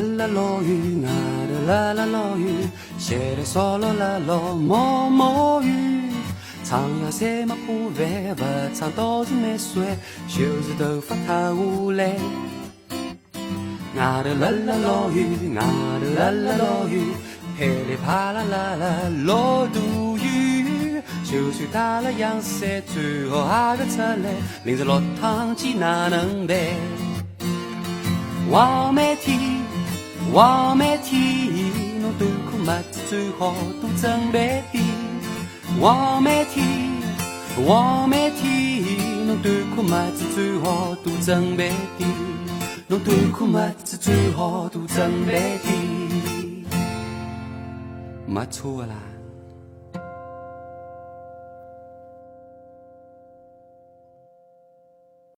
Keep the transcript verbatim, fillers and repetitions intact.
啦啦落雨，外头啦啦落雨，淅来嗦啦啦落毛毛雨。唱呀山么怕烦，勿唱倒是蛮酸，就是头发塌下来。外头啦啦落雨，外头啦啦落雨，噼里啪啦啦啦落大雨。就算打了阳伞，最好还覅出来，淋着落汤鸡哪能办？ 黄梅天，黄梅天，侬短裤袜子最好多准备点。黄梅天，黄梅天，侬短裤袜子最好多准备点。侬短裤袜子最好多准备点。没错啦。